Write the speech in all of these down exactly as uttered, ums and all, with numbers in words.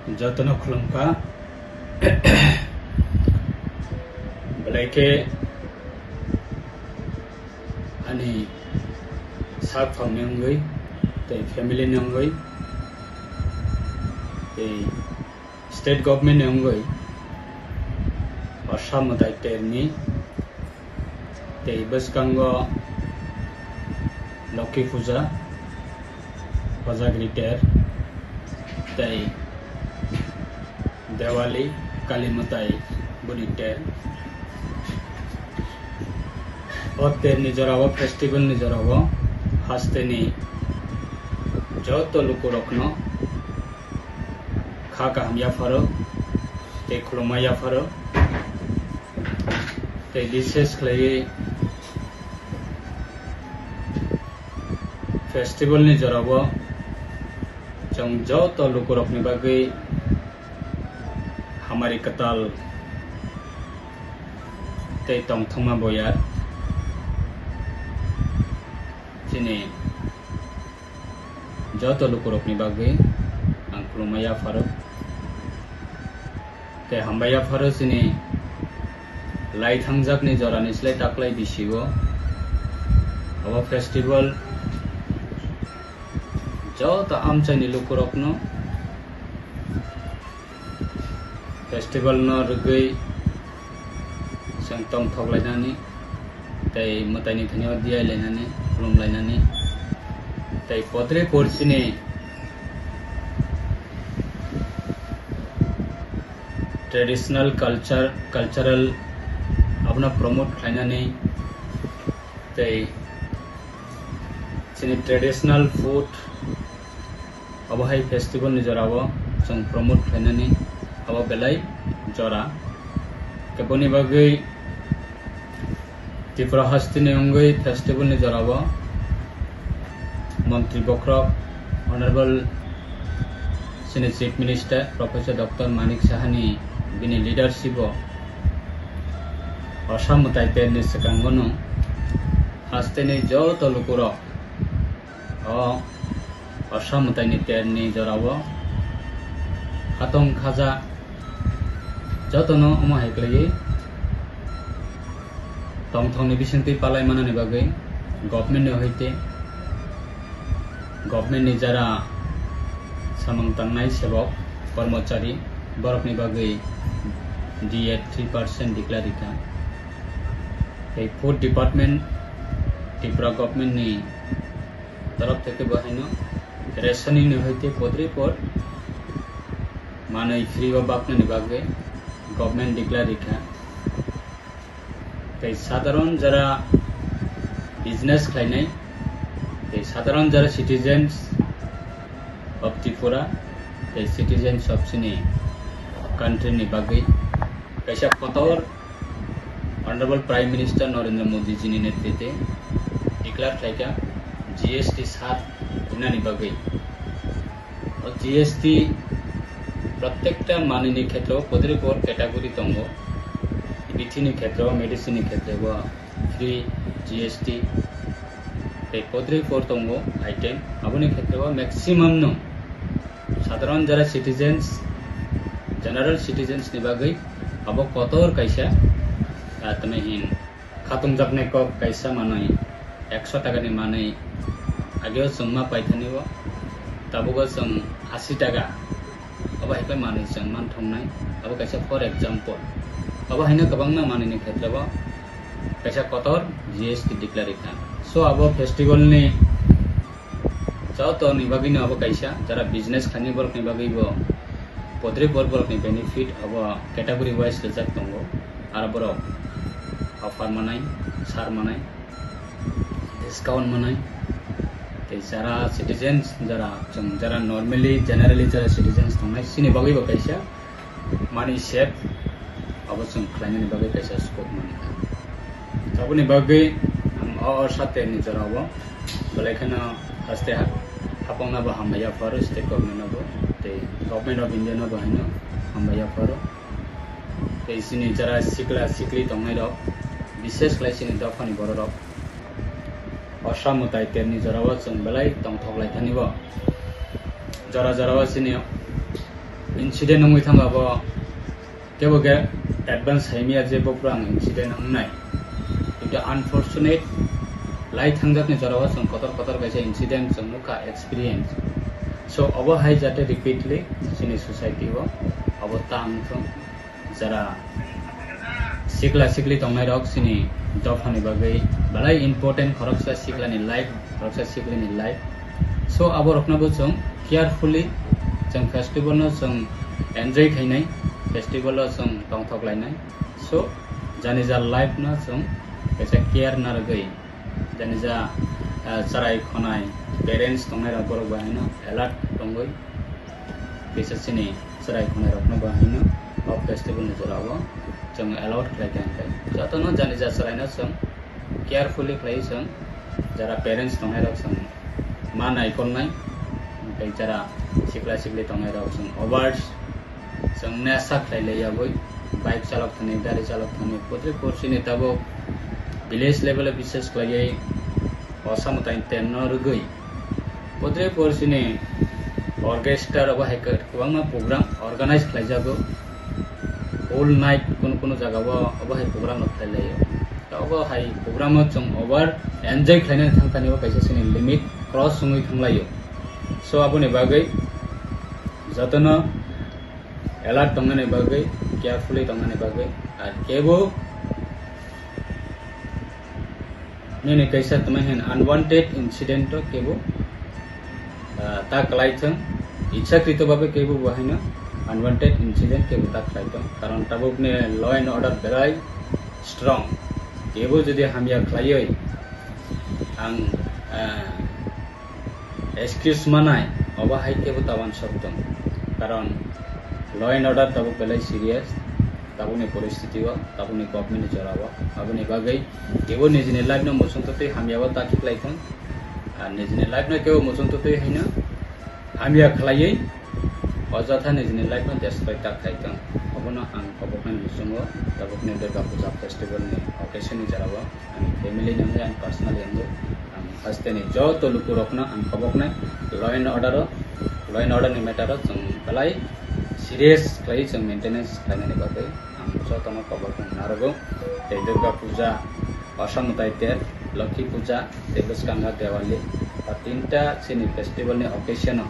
Jotono khulumkha. Belai khe ani sak phangni wngwi tei family ni wngwi tei state government ni wngwi Assam mwtai terni tei bwskango Lokhi Puja, Kojagiri ter tei Diwali, Kali mwtai boni ter. O terni jorao, festival ni jorao hasteni joto lukurokno kha kaham yapharo tei khulumma yapharo. Tei bishesh khlaiwi festival ni jorao chwng joto lukurokni bagwi hamari kwtal tei tongthokma boyar chini joto lukurokni bagwi ang khulumma yapharo. Tei hambai yapharo chini lai thangjakni jorani slai taklai bisio abo festival joto amchaini lukurokno festival no rwgwi chwng tongthok lainani tei mwtaini thani o diyai lainani, khulum lainani tei podre por chini traditional culture, cultural abono promote khlainani tei chini traditional food obo hai festival ni jorao chwng promote khlainani abo belai jora. Khe boni bagwi Tripura hasteni wngwi festival ni jorao Montri Bokhorok Honorable chini Chief Minister Professor Doctor Manik Sahani bini leadership o Assam mwtai terni swkango no hasteni joto lukurok o Assam mwtaini terni jorao khatong khaja jotono omo hai khlaiwi tongthokni bisingtwi palai manani bagwi government ni hoite government ni jara samung tangnai sebok kormochari borokni bagwi D A three percent declare rikha. Tei food department Tripura government ni torof theke bo haino rationing ni hoite podri pod manwi free o baknani bagwi government declare rikha. Tei sadharon jara business khlainai, tei sadharon jara citizens of Tripura, tei citizens of chini country ni bagwi kaisa kotor Honorable Prime Minister Narendra Modi ji ni netritwe declare khlaikha G S T sat wngnani bagwi. O G S T protekta manwini khetreo podri por category tongo. Bithi ni khetreo, medicine ni khetreo free G S T. Tei podri por tongo item. Aboni khetreo maximum no sadharon jara citizens, general citizens ni bagwi abo kotor kaisa, ah, tamo hin khatungjaknai kok kaisa manwi, ekso taka ni manwi ageo chwng ma paithani o, tabuk o chwng asi taka, abo hai khe manwi chwng man thungnai, abo kaisa for example. Abo haino kwbangma manwi ni khetreo kaisa kotor G S T declare kha. So abo festival ni joto ni bagwi no abo kaisa, jara business khlainai borok ni bagwi bo podri por borok ni benefit abo category wise rijak tongo. Aro borok offer manai, sar manai, discount manai. Tei jara citizens, jara chwng, jara normally, generally jara citizens tongnai, chini bagwi bo kaisa money save abo chwng khlainani bagwi kaisa scope mankha. Aboni bagwi ang o, o sate ni jorao belai kheno haste ha-, hapangno bo hambai yapharo, state government no bo tei Government of India no bo haino hambai yapharo. Tei chini jara sikla sikli tongnai rok, bishesh khlai chini dophani borok rok, Assam mwtai terni jorao chwng belai tongthok lai thani bo. Jora jorao chini Incident wngwi thangba bo kebo khe advance saimaya je bo phrang incident wngnai. Kintu unfortunate, lai thangjakni jorao chwng kotor kotor kaisa incident chwng nukha, experience. So obo hai jate repeatly chini society o obo ta wngthung. Jara sikla sikli tongnai rok chini dophani bagwi belai important, khoroksa siklani life, khoroksa siklini life. So abo rokno bo chwng carefully chwng festival no chwng enjoy khainai, festival o chwng tongthok lainai. So jani ja life no chwng kaisa care narwgwi, jani ja, ah, chwrai khonai parents tongnai rok borok bai no alert tongwi kaisa chini chwrai khonai rok no bai no o festival ni jora o chwng allowed khlai kha hwnkhe jotono jani ja chwrai no chwng carefully khlai chwng jara parents tongnai rok chwng ma naikolnai, tei jara sikla sikli tongnai rok chwng overs chwng nesa khlai lai yabwi bike chalok thani, gari chalok thani, putri porsi ni tabuk village level o bises khlaiwi osa mwtai ten no rwgwi putri porsi ni orchestra rok bo hai kwbangma program organize khlai jago. Whole night kunu kunu jaga o obo hai program rok khlai lai o. Obo hai program o chwng over enjoy khlainani thang thani o kaisa chini limit cross wngwi thang lai o. So aboni bagwi jotono alert tongnani bagwi, carefully tongnani bagwi, ar kebo nini kaisa tongmani hin unwanted incident o kebo, ah, ta kwlai thung, ichhakrito babe kebo bo haino unwanted incident kebo ta khlai thung, karon tabukni law and order belai strong. Kebo jodi hamya khlaiwi ang, ah, excuse manai, obo hai kebo ta uansuk thung, karon law and order tabuk belai serious, tabukni poristiti o, tabukni government ni jora o, aboni bagwi kebo nijini life no muchungtwi hamya o ta khiklai thung, ar nijini life no kebo muchungtwi haino hamya khlaiwi ojotha nijini life no destroy ta khai thung. Obono ang koboknani muchungo tabukni Durga Puja festival ni occasion ni jora o ani family ni wngwi, ani personally wngwi ang hasteni joto lukurokno ang koboknai law and order o, law and order ni matter o chwng belai serious khlaiwi chwng maintenance khlainani bagwi ang jotono koboknai narwgo. Tei Durga Puja, Osam Mwtai Ter, Lokhi Puja, tei bwskang o Diwali, o tinta chini festival ni occasion o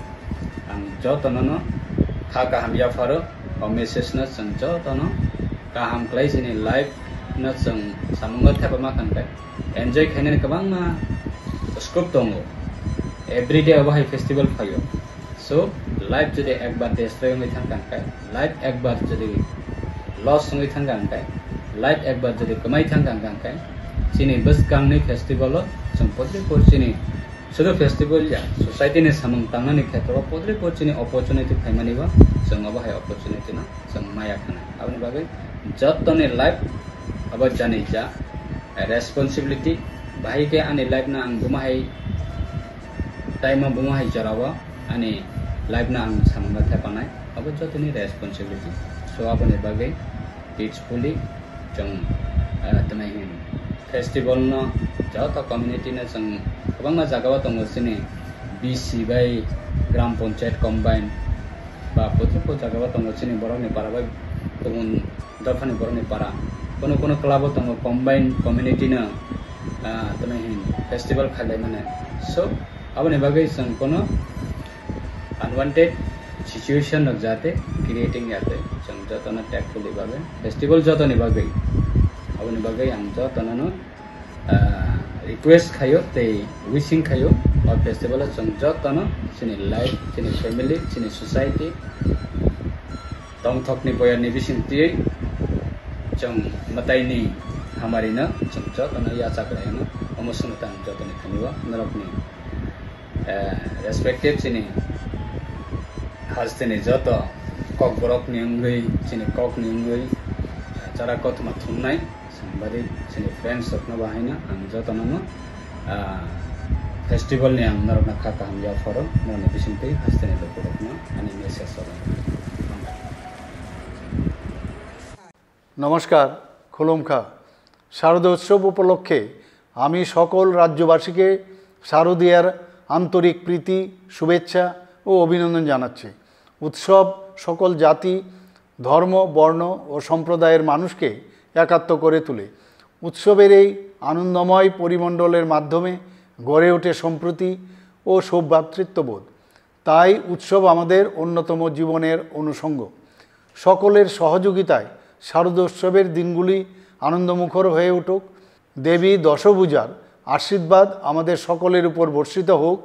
ang jotono no kha kaham yapharo. O message no chwng jotono kaham khlai chini life no chwng samungo thepama khan khe enjoy khainani kwbangma scope tongo. Everyday obo hai festival phaio. So life jodi ekbar destroy wngwi thang kha khe, life ekbar jodi loss wngwi thang kha khe, life ekbar jodi kwmai thang kha khe, chini bwskangni festival o chwng putri por chini sudu festival ya, society ni samung tangnani khetro o putri por chini opportunity phaimani bo chwng obo hai opportunity no chwng maya khana. Aboni bagwi jottoni life abo jani ja responsibility, bahai khe ani life no ang buma hai time o buma hai jora o ani life no ang samung no thepanai, abo jottoni responsibility. So aboni bagwi peacefully chwng, ah, twnai hin festival no joto community no chwng kwbangma jaga o tongo chini B C bai gram panchayat combine ba puthupo jaga o tongo chini borok ni para bai kubun dophani borok ni para, kono kono club o tongo combine community no, ah, twnai hin festival khailai mane. So aboni bagwi chwng kono unwanted situation rok jate creating yate chwng jotono tactfully bagwi festival jotoni bagwi aboni bagwi ang jotono no, ah, request khaio tei wishing khaio o festival o chwng jotono chini life, chini family, chini society tongthokni boyarni bising twiwi chwng mwtaini hamarino chwng jotono yachak laino omo swngno tang jotoni thani o norokni eh, respected chini hasteni joto kokborokni wngwi, chini kokni wngwi, eh, chara kothoma thumnai sambadi chini friends rokno bahaino ang jotono no, ah, festival ni ang norokno kha kaham yapharo, norokni bisingtwi hasteni lukurokno ani message rok. নমস্কার, খুলুমখা। শারদোৎসব উপলক্ষে আমি সকল রাজ্যবাসীকে শারদীয়ার আন্তরিক প্রীতি, শুভেচ্ছা ও অভিনন্দন জানাচ্ছি। উৎসব সকল জাতি, ধর্ম, বর্ণ ও সম্প্রদায়ের মানুষকে একাত্ম করে তোলে। উৎসবের এই আনন্দময় পরিমণ্ডলের মাধ্যমে গড়ে ওঠে সম্প্রীতি ও সৌভ্রাতৃত্ববোধ। তাই উৎসব আমাদের অন্যতম জীবনের অনুষঙ্গ। সকলের সহযোগিতায় শারদোৎসবের দিনগুলি আনন্দমুখর হয়ে উঠুক। দেবী দশভুজার আশীর্বাদ আমাদের সকলের উপর বর্ষিত হোক।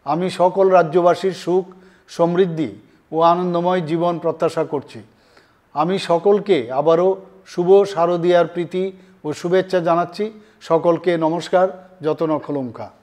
আমি সকল রাজ্যবাসীর সুখ, সমৃদ্ধি ও আনন্দময় জীবন প্রত্যাশা করছি। আমি সকলকে আবারও শুভ শারদীয়ার প্রীতি ও শুভেচ্ছা জানাচ্ছি। সকলকে নমস্কার, যতন খুলুমখা।